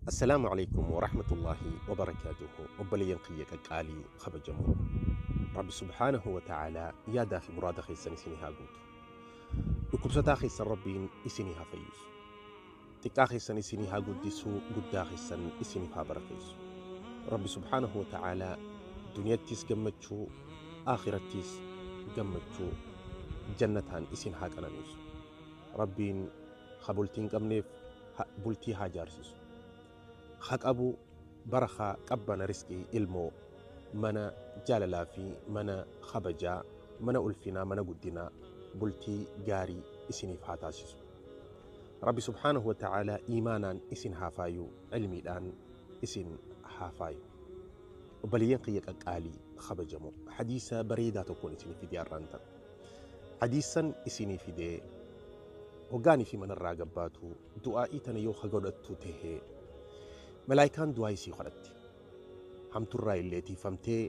Assalaamu Aleykum Warahmatullaahi Wabarakaatuhu Obboleeyyan kiyya qaqqaalii kabajamoo Rabbi subhaanahu wa ta'aalaa yaadaa fi muraada keessan isinii haa guutu. Dhukkubsataa keessan Rabbiin isinii haa fayyisu. Xiqqaa keessan isinii haa guddisu, guddaa keessan isiniif haa barakeessu. Rabbi subhaanahu wa ta'aalaa duniyattis gammachuu, aakhirattis gammachuu jannataan isin haa qananiisu. Rabbiin ha bultii hin qabneef bultii haa jaarsisu. Ha qabu barakhaa qabbana risqii ilmoo mana jaalalaa fi mana kabajaa mana ulfinaa mana guddinaa bultii gaarii isiniif haa taasisu. Rabbi subhaanahu wa ta'aalaa iimaanaan isin haa faayu ilmiidhaan isin haa faayu. Obboleeyyan kiyya qaqqaalii kabajamoo hadiisa bareedaa tokkoon isinii fidee har'aan tana. Hadiisan isinii fidee hoggaanii fi manarraa gabbaatu du'aa'ii tana yoo ka godhattu tahee malaayikaan du'aa'ii sii kadhatti. Hamturraa illee tiifamtee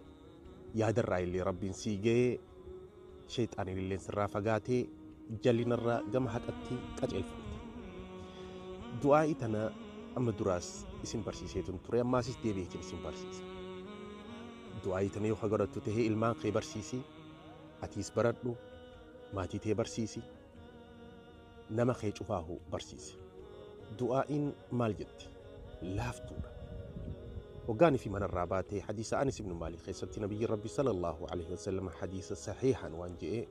yaadarraa illee Rabbiin sii gahee sheexaaniin illee sirraa fagaatee jallinarraa gama haqatti qaceelfamte. Du'aa'ii tana amma duraas isin barsiiseetun ture ammaasis deebi'eetiin isin barsiisa. Du'aa'ii tana yoo ka godhattu tahee ilmaan kee barsiisi, atiis baradhu, maatii tee barsiisi, nama kee cufaahu barsiisi. Du'aa'iin maal jetti? Laaftuudha. Hoggaanii fi manarraa baatee hadiisa Anis ibn Maalik keessatti nabiyyi Rabbi sallallahu alaihi wasallam hadiisa sahiihan waan je'e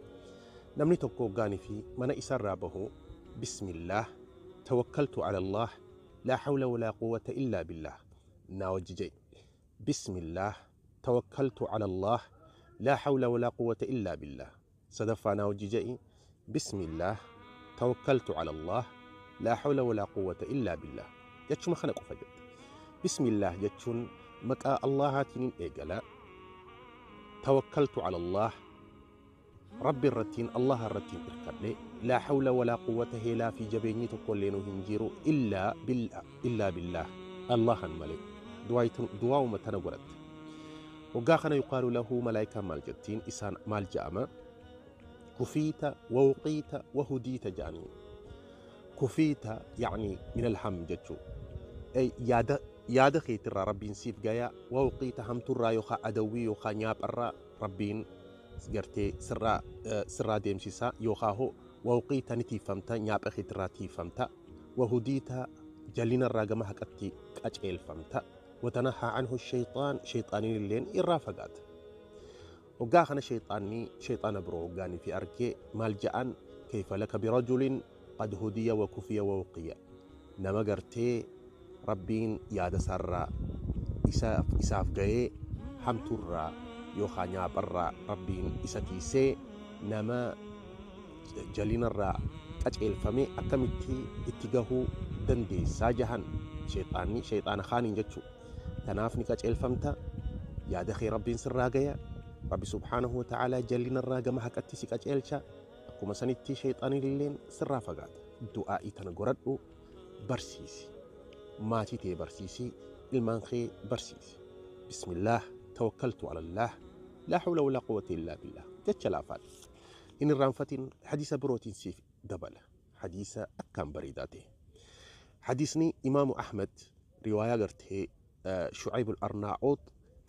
namni tokko hoggaanii fi mana isaarraa bahu bismillaah tawakkaltu ala Allah laa hawla walaa quwwata illaa billah naa wajji je'e. Bismillaah tawakkaltu ala Allah laa hawla walaa quwwata illaa billah. Sadaffaa naa wajji je'i bismillaah tawakkaltu ala Allah laa hawla walaa quwwata illaa billah. Jechuma kana qofa jette. Bismillaah jechuun maqaa Allahaatiin eegala. Tawakkaltu ala Allah Rabbi irrattiin Allah irrattiin irkadhe laa hawla walaa quwwata heelaa fi jabeenyi tokko illee nu hin jiru illaa billah illaa billah Allahan malee. Du'aa'uma tana godhatte. Waggaa kana yuqaalu lahu malaayikaan maal jettiin isaan maal ja'ama? Kufiita wawqiita wahudiita ja'anii. Kufiita yacni min alham jechuu. Yaada yaada keetirraa Rabbiin siif gaya wawqiita hamturraa yookaan adawwii yookaan nyaapharraa Rabbiin gartee sirraa sirraa deemsisa yookaan hoo wawqiita ni tiiffamta nyaapha keetirraa tiiffamta wahudiita jallinarraa gama haqatti qaceelfamta watanahaa anhu shayxaan shayxaaniin illeen irraa fagaata. Hoggaa kana shayxaanni shayxaana biroo hoggaanii fi argee maal ja'an kayfa laka birajulin qad hudiya wa kufiya wa wuqiya nama gartee Rabbiin yaada isaarraa isaaf ga'ee hamtuurraa yookaan nyaapharraa Rabbiin isa tiisee nama jalinarraa qaceelfame akkamitti itti gahuu dandeessaa jahan shayxaanni shayxaana kaaniin jechuu. Tanaaf ni qaceelfamta yaada kee Rabbiin sirraa gaya Rabbi subhaanahu wa ta'aalaa jallinarraa gama haqatti si qaceelcha akkuma sanitti shayxaanilleen sirraa fagaata. Du'aa'ii tana godhadhu barsiisi. Maatii tee barsiisi, ilmaan kee barsiisi. Bismillaah tawakkaltu alallaah laa hawla walaa quwwata illaa billah jecha laafaadha. Hin irraanfatin hadiisa birootiin siif dabala. Hadiisa akkaan bareedaa ta'e. Hadiisni Imaamu Ahmad riwaayaa gartee Shucayb al-Arnaa'uut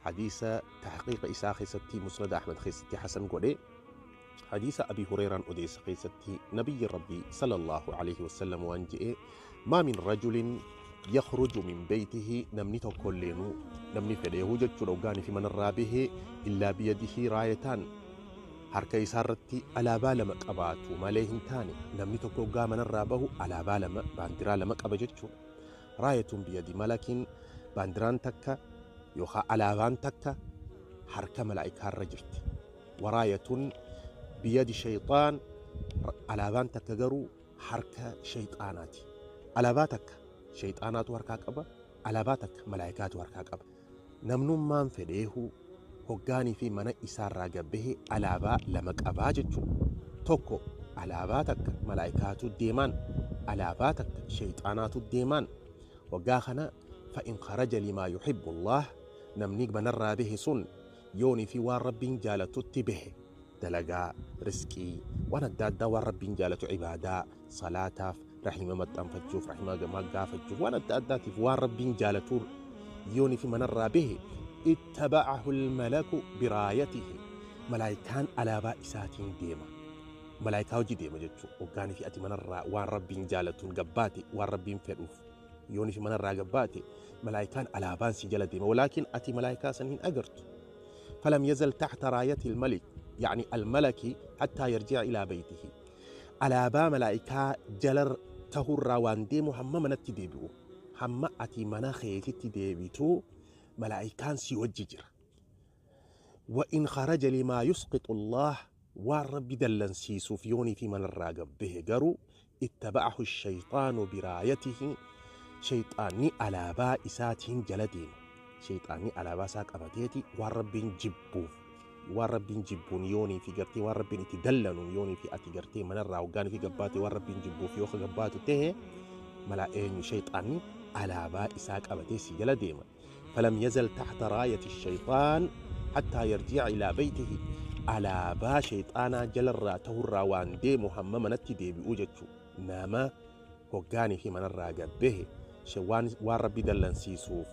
hadiisa tahqiiqa isaa keessatti Musnad Ahmad keessatti hasan godhe hadiisa Abi Hureeraan odeessa keessatti nabiyyi Rabbii sallallahu alaihi wasallam waan je'e maa min rajulin yakhruju min beeytihi namni tokko illeenuu namni fedheehuu jechuudha hoggaanii fi manarraa bahee illaa biyadihi raayataan harka isaa irratti alaabaa lama qabaatu malee hin taane namni tokko hoggaa manarraa bahu alaabaa lama baandiraa lama qaba jechuudha. Raayatun biyadi malakin baandiraan takka yookaan alaabaan takka harka malaa'ikaarra jirti. Waraayatun biyadi shayxaan alaabaan takka garuu harka shayxaanaati. Alaabaa takka shayxaanaatu harkaa qaba, alaabaa takka malaa'ikaatu harkaa qaba. Namnummaan fedheehu hoggaanii fi mana isaarraa gabbahe alaabaa lama qabaa jechuudha. Tokko alaabaa takka malaa'ikaatu deemaan, alaabaa takka shayxaanaatu deemaan. Waggaa kana fa'in kharaja limaa yuhibbu Allah namni manarraa bahe sun yoonii fi waan Rabbiin jaalatutti bahe dalagaa, risqii, waan adda addaa waan Rabbiin jaalatu ibaadaa, salaataaf, Rahiima maxxanfachuuf, rahiima gaafachuuf, waan adda addaatiif waan Rabbiin jaalatuun yoonii fi manarraa bahe ittaba'ahu almalaku biraayatihi, malaayikaan alaabaa isaatiin deema. Malaayikaa hojii deema jechuudha. Hoggaanii fi ati manarraa waan Rabbiin jaalatuun gabbaate, waan Rabbiin fedhuuf yoonii fi manarraa gabbaate, malaayikaan alaabaan si jala deema. Walaakin ati malaayikaa san hin agartu. فلم يزل تحت راية الملك يعني الملك حتى يرجع إلى بيته. alaabaa malaayikaa jala tahurraa waan deemu hamma manatti deebi'u, hamma ati mana keetitti deebitu malaayikaan si wajji jira. وإن خرج لما يسقط الله, waan Rabbi dallansiisuuf yoonii fi manarraa gabbahe garuu, اتبعه الشيطان برايته, shayxaanni alaabaa isaatiin jala deema. Shayxaanni alaabaa isaa qabateeti waan Rabbiin jibbuuf, waan Rabbiin jibbuun yoonii fi gartee waan Rabbiin itti dallanuun yoonii fi ati gartee manarraa hoggaanii fi gabbaate, waan Rabbiin jibbuuf yoo gabbaatu ta'e, malaa eenyu shayxaanni alaabaa isaa qabatee si jala deema. فلم يزل تحت راية الشيطان حتى يرجع إلى بيته. Alaabaa shayxaanaa jalarraa tahurraa waan deemu hamma manatti deebi'uu jechuu. Nama hoggaanii fi manarraa gabbahe waan Rabbi dallansiisuuf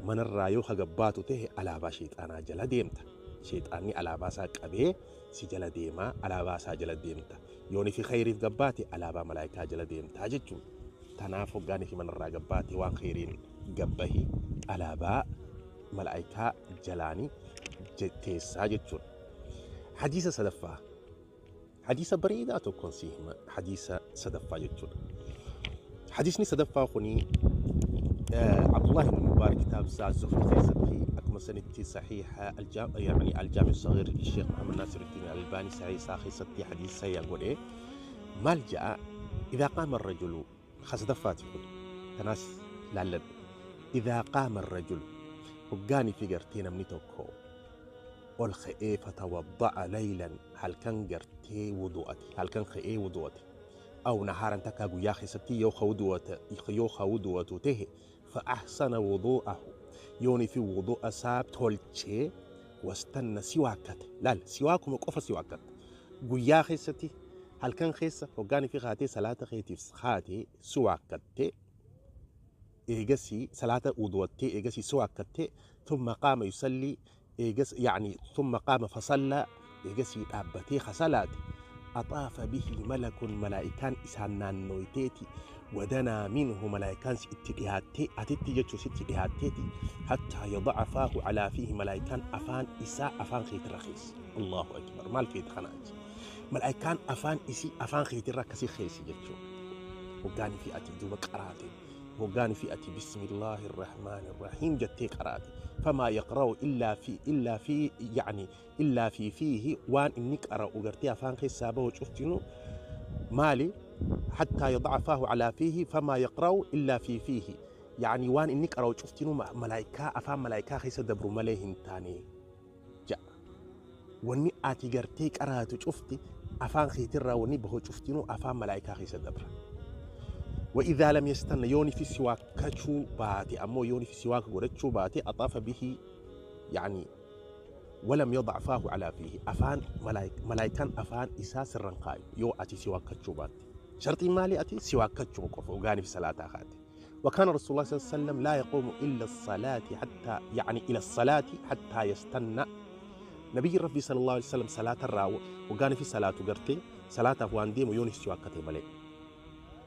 manarraa yoo hagabbaatu ta'e, alaabaa shayxaanaa jala deemta. Shayxaanni alaabaa isaa qabee si jala deemaa, alaabaa isaa jala deemta. Yoonii fi khayriif gabbaate, alaabaa malaayikaa jala deemtaa jechuudha. Tanaaf hoggaanii fi manarraa gabbaate waan khayriin gabbahi, alaabaa malaayikaa jalaanii teessaa jechuudha. Hadiisa sadaffaa. Hadiisa bareedaa tokkoon si hima. Hadiisa sadaffaa jechuudha. Hadiisni sadaffaa kuni Abdullah ibn Mubarak kitaab isaa Zuhd keessatti, akkuma sanitti saxiixa يعني الجامع الصغير الشيخ محمد ناصر الدين الألباني صحيح isaa keessatti hadiisa yaa godhe. Maal ja'a? إذا قام الرجل, خصدفاتي kun tanaas laalladhu. إذا قام الرجل, hoggaanii fi gartee namni tokko ol ka'ee, فتوضأ ليلا, halkan gartee wudu'ate, halkan ka'ee wudu'ate, أو نهارا, takkaa guyyaa keessatti yoo ka wudu'atu tahe, فأحسن وضوءه, yoonii fi wudu'a isaa tolchee, واستن, siwaakkate. Laal, siwaakuma qofa siwaakkate. Guyyaa keessatti, halkan keessa hoggaanii fi kaatee salaata keetiif kaatee siwaakkatte, eegasii salaata wudu'attee, eegasii siwaakkatte, ثم قام يصلي, eegas يعني ثم قام فصلى, eegasii dhaabbatee kasalaate, أطاف به ملك, malaa'ikaan isaan naannoyteeti, ودنا منه, malaa'ikaan itti dhihaattee, atitti jechuu sitti dhihaatteeti, حتى يضع فاه على فيه, malaa'ikaan afaan isaa afaan keetirra keessa. الله أكبر. Maal feete kana achi? Malaa'ikaan afaan isii afaan keetirra akkasii keessa jechuu. Hoggaanii fi ati duuba qaraate, hoggaanii fi ati بسم الله الرحمن الرحيم jettee qaraate, فما يقرأ إلا في يعني إلا في فيه, waan inni qara'u gartee afaan keessaa bahu cuftinu maali? حتى يضع فاه على فيه فما يقرأ إلا في فيه, يعني waan inni qara'u cuftinu malaayikaa afaan malaayikaa keessa dabru malee hin taane ja'a. Wanni ati gartee qaraatu cufti, afaan keetirraa wanni bahu cuftinu afaan malaayikaa keessa dabra. وإذا لم يستن, yoonii fi siwaakkachuu baate ammoo, yoonii fi siwaaka godhachuu baate, أطاف به يعني ولم يضع فاه على فيه, afaan malaayikaan afaan isaa sirran kaayu yoo ati siwaakkachuu baatte. Sharxiin maali? Ati siwaakkachuu qofa hoggaanii fi salaataa kaate. وكان رسول الله صلى الله عليه وسلم لا يقوم إلا الصلاة حتى يعني إلى الصلاة حتى يستنى. نبي ربي صلى الله عليه وسلم صلاة الراو وكان في صلاة قرتي صلاة waan deemu yoon siwaakkate malee.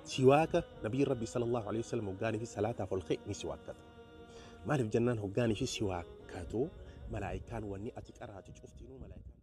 Siwaaka نبي ربي صلى الله عليه وسلم hoggaanii fi salaataaf ol ka'e ni siwaakkata. Maaliif jennaan, hoggaanii fi siwaakkatu malaayikaan wanni ati qaraatu cuftinuu malaayikaan